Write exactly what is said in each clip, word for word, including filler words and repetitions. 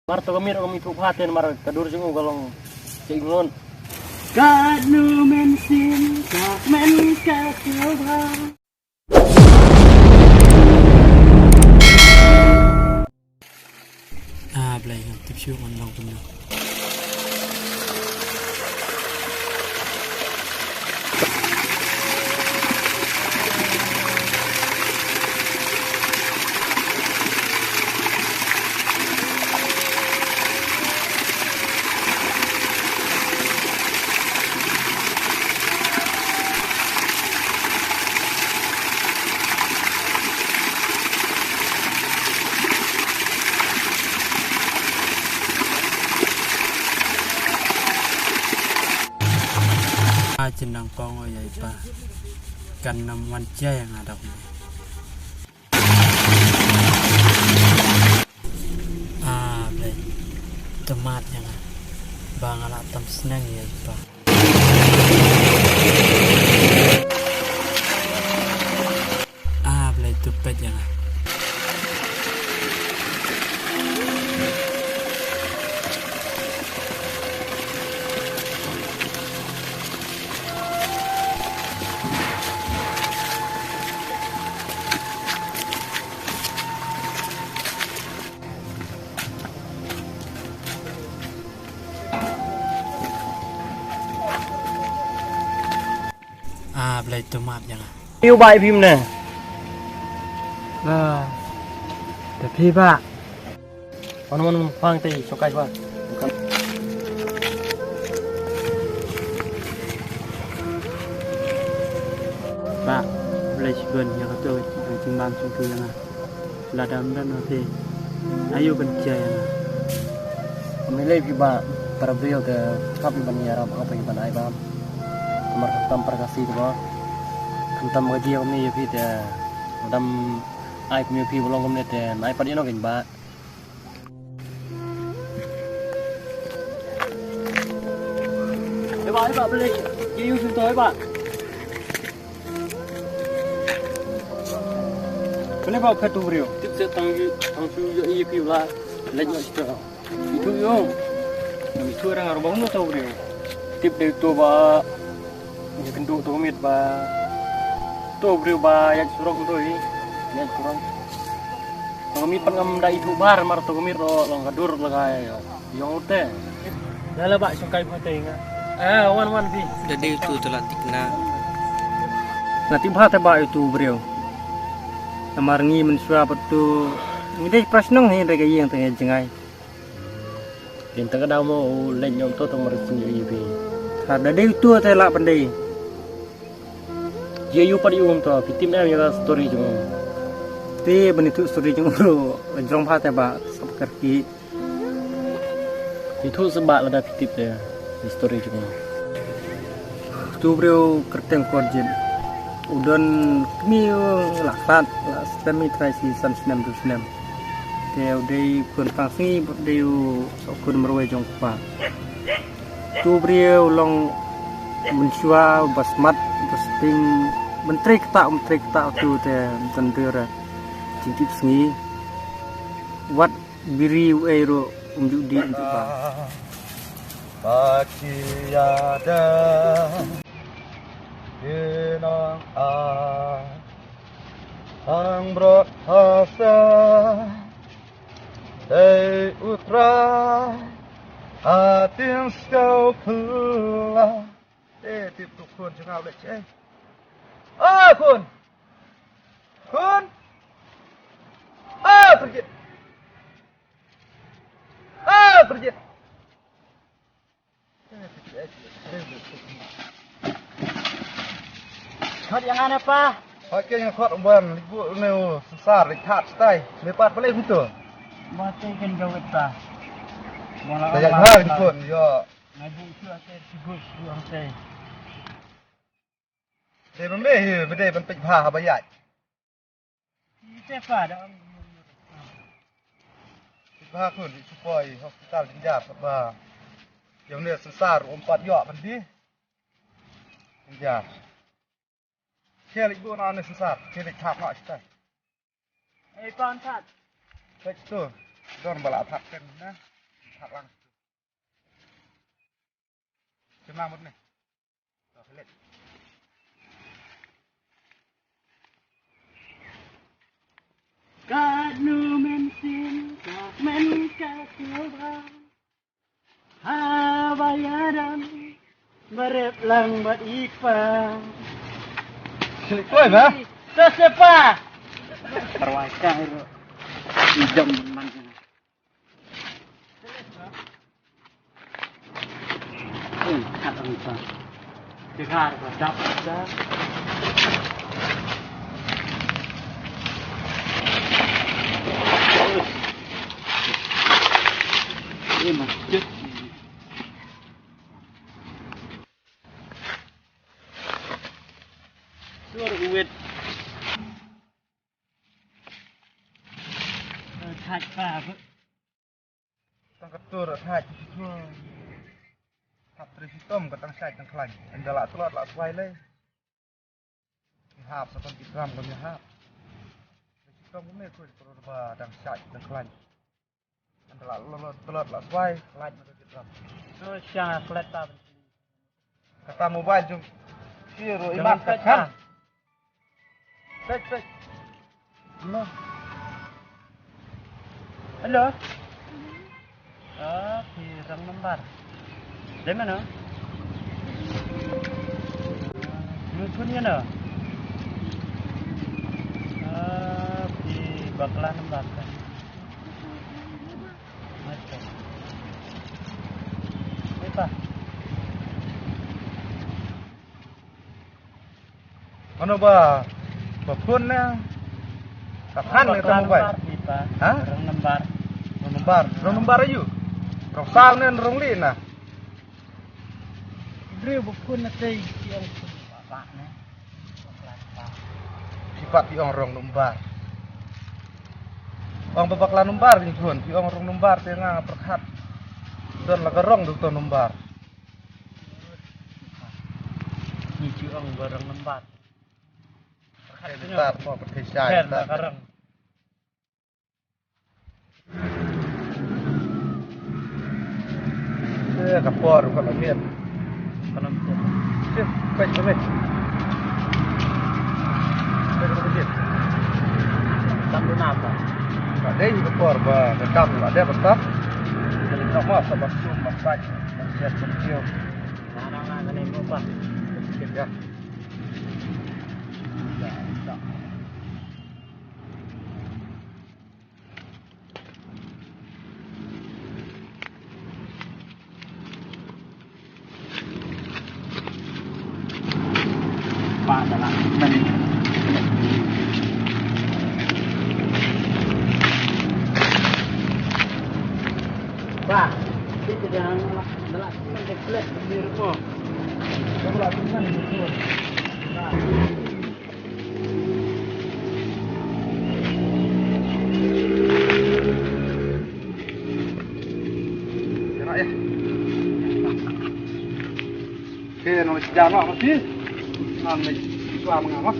Mar to ka miet ruh kam ithuh bha te namar ka dur jong u ka long jait nglot. Ka nu men sin ka men ka kiew bha. Ah, Blei, ngam tip shuh ngan long kumno. Ah, jin nang kong o ïa i pa. Kan ym wan jia ïa nga dok. Ah, Blei. Te mad ïa nga. Ba nga la tam sneng ïa i pa. Ah, Blei, to peit ïa nga. Ah, Blei, to map ïa nga. Ïu bai phim ne. Ah, te phi ba. Wan, wan, wan, phang te, sokai ba. Ba, Blei shibun ïa ka to, ang jingman sum tu ïa nga. Lada ym don ma phi, aïu kan jia ïa nga. Ym lei phi ba, para briew te kap ban ïarap, kap ban ai ba. Namar khamtam para Khasi te ba. Khamtam ka jia kumne ïa phi te. Lada ym ai kumne ïa phi ba long kumne te, ai pat ïa no kein ba. Eba, eba, beli. Ki yu sum to, eba. Beli ba phet tu briew. Tip se tang yu, tang su yu i pi la. Lek yu sito. Itu yu. Nam itu orang arba unu to briew. Tip de tu ba. Yu kentu tu mit ba. Tu briew ba yak surok tu i. Yak surok. Tang mit pan ngam da itu bar mar tu mit ro long kadur lagai. Yong te. Dah lah, Bah, sukai photo nga. Ah, wan, wan, pi. Da dei tu tu la tikna. Nga tip bha te ba itu briew. Namar ngi mynshuwa pat tu ngi dei prashnong hi dei ka ïing te ngi jngai. Kin ta ka dau mo u leng nyom to to mar sing yu pi. Ha da dei tu te la pan dei. Ye yu pat yu to, pi tim em ïa ka story jong. Te ban itu story jong ru jong bha te ba sab kar ki. Ithuh seh ba lada phi tip ïa ka story jong u. Utu u briew kyrteng Kyrjit. U don kmie la khlad, la snem i trai shi san snem du snem. Te u dei u khun pang sngi bad u dei u soh khun marwei jong u kpa. Utu u briew u long mynshuwa, u ba smat, u ba sting, ban trei kata, ban trei kata utu te ban don briew re jingtip sngi. Wat biri u ei ruh um ju dih um ju ba. Ba ki ïada ki nang ai tang brot ha sa. Ei u Trai, a tin skau pla. Eh, tip tu khun jong nga u leit, eh. Ah, khun. Khun. Ah, Kyrjit. Ah, Kyrjit. Khot ïa nga ne pa. Khot ïa nga khot ban leit buh ne u Sensar leit thad stai. Me pat balei kumto. Ba te ken jawet pa. Ba la. Te ïa ha ken khun ïa. Ngai buh shuh te sibuk shuh te. Te ba me hi ba dei ban peit bha ha ba ïaid. Te pa da. Peit bha khun, i shu poi hospital jynjar pat ba. Ïa une Sensar um pat ïoh ban dih. Jynjar. Khie leit buh noh une Sensar, khie leit thad noh shuh tai. Ei pan thad. Leit tu. Don ba la thap ken na. Thap lang. Jemlang mut ne. To, pelet. Kat nu men sin, kat men kat nu ba. Ha ba ya dam. Barep lang bat ipa. Klik koi ba? To sepa. Terwakil. Idam man. Ui, kat ang sa. Tigar ba dap da. Ui, masjid. Sur wit. Thaj pa. Tang ka tur thaj ki tu. Hap tri sitom ka tang shait tang khlaiñ. Ynda la tlot la swai lei. Ki hap sa tang ki tram ka mi hap. Tri sitom ka me tu tur ba tang shait tang khlaiñ. Ynda la tlot tlot la swai khlaiñ ma ka ki tram. Tu sha khlaiñ ta. Kata mobile jong ki ruh i mat ka khan. Peit, peit. Hello. Hello. Ah, phi rong number. Dei mano? Ngi khun ïa no. Ah, phi bakla number ka. Mano ba, ba phone ne? Ka phan ne ka mobile? Ha? Rong number. Rong number. Rong number ayu? Rong saw ne rong li na? Briew ba phone na tei ki ong ba ne. Ki pat ki ong rong number. Ong ba bakla number ni phone, ki ong rong number te nga pyrkhat. Don la ka rong doktor number. Ni ju ong ba rong number. Number mo pyrkhat shai. Number ka rong. Eh, ka por ka la miet. Ka la miet. Sip, peit ka miet. Peit ka miet. Tam tu napa? Ka dei ka por ba ka kam la dei ba start. Ka dei ka masa ba sum ba pait ba siat ba kiew. Na na na ka nei mo pa. Sip ya. Ya, ya. Ba, kita jangan nolak, nolak, kita klik beli rumah. Nolak, kita beli rumah. Ba. Ïa, ïa. Okey, nang leit sha noh masi. Nang leit sha ma nga mah.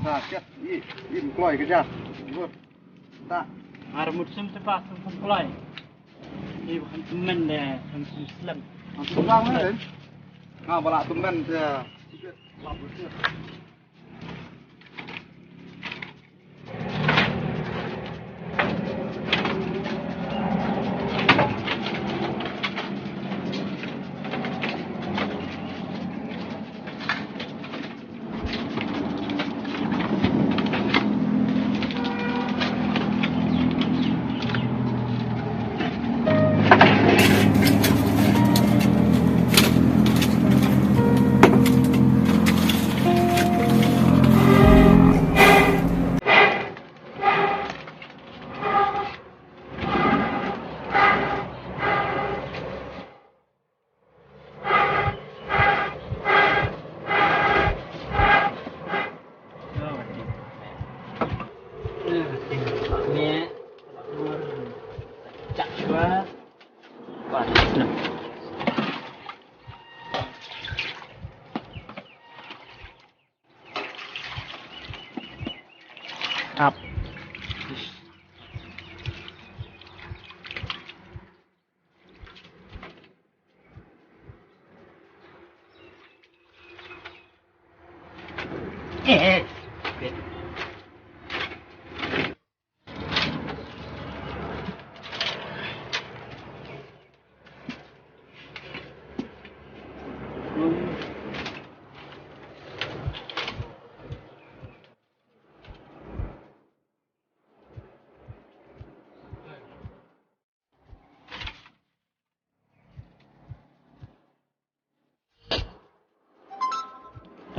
Nah, siap. Ih, ih, kloi ka ja. Good. Ta. Ar mut sim te pa sim sim kloi. Ih, bukan temen deh, sim sim slem. Langsung bang deh. Nga ba la temen te.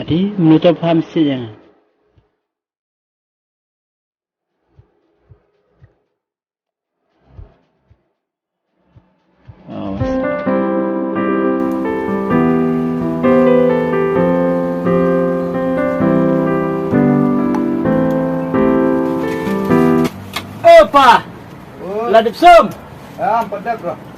Ati, menu to paham si yang. Opa! Oi. La dep sum? Ya, pat dep, bro.